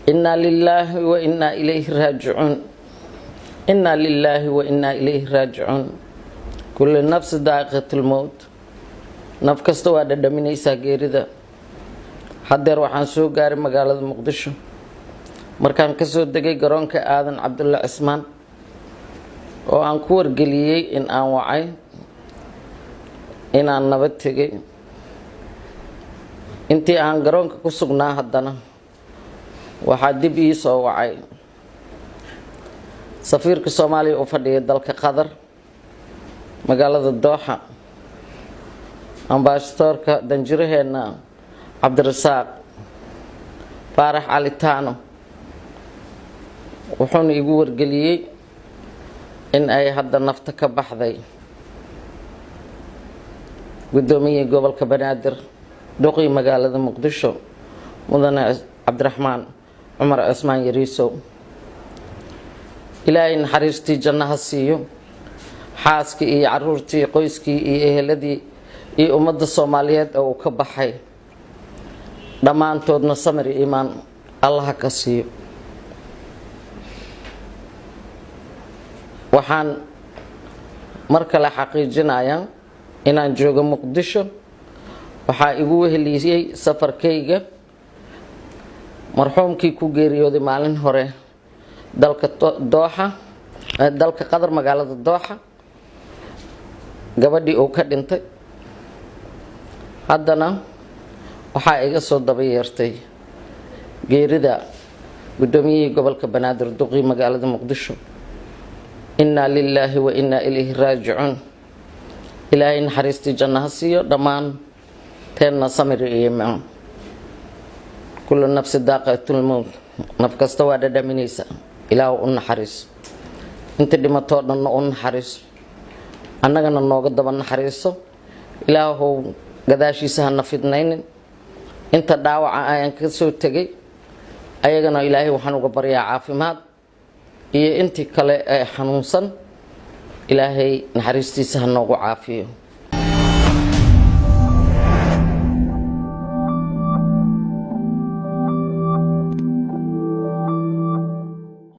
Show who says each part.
Speaker 1: Innaa lilaahi wa innaa ilayhi raajicuun, innaa lilaahi wa innaa ilayhi raajicuun. Kulli nafsi daa'iqatul mowt, naf kasta waa dhadhaminaysaa geerida. Haddeer waxaan soo gaaray magaalada Muqdisho. Markaan kasoo degay garoonka Aadan Cabdulle Cismaan oo aan ku wargeliyey in aan wacay inaan nabad tegay, intii aan garoonka ku sugnaa haddana waxaa dib ii soo wacay safiirka Soomaaliya u fadhiyay dalka Qatar, magaalada Dooxa, ambaashadoorka danjiraheena Cabdirasaaq Faarax Cali Taano. Wuxuuna igu wargeliyey in ay hadda nafta ka baxday guddoomiyihii gobolka Banaadir, duqii magaalada Muqdisho, mudane Cabdiraxmaan Cumar Cismaan Yariisow. Ilaahay naxariistii janno ha siiyo. Xaaskii iyo caruurtii, qoyskii iyo eheladii iyo ummadda Soomaaliyeed oo uu ka baxay dhammaantoodna samir iyo iimaan Allaha ka siiyo. Waxaan mar kale xaqiijinayaa inaan joogo Muqdisho. Waxaa igu weheliyey safarkayga marxuumkii ku geeriyooday maalin hore dalka Dooxa, dalka Qatar, magaalada Dooxa, gabadhii uu ka dhintay. Haddana waxaa iga soo daba yeertay geerida guddoomiyihii gobolka Banaadir, duqii magaalada Muqdisho. Innaa lilaahi wa innaa ilayhi raajicuun. Ilaahay naxariistii janno ha siiyo, dhammaan teenna samir iyo iimaan. Kullu nafsi daaqatul mowt, naf kasta waa dhadhaminaysa. Ilaahu u naxariiso inta dhimatoo dhanna, u naxariiso, annagana nooga daba naxariiso. Ilaahow gadaashiisa hana fidnaynin. Inta dhaawaca ayaan ka soo tegay ayagana Ilaahay waxaan uga baryaa caafimaad, iyo intii kale ee xanuunsan Ilaahay naxariistiisa ha noogu caafiyo.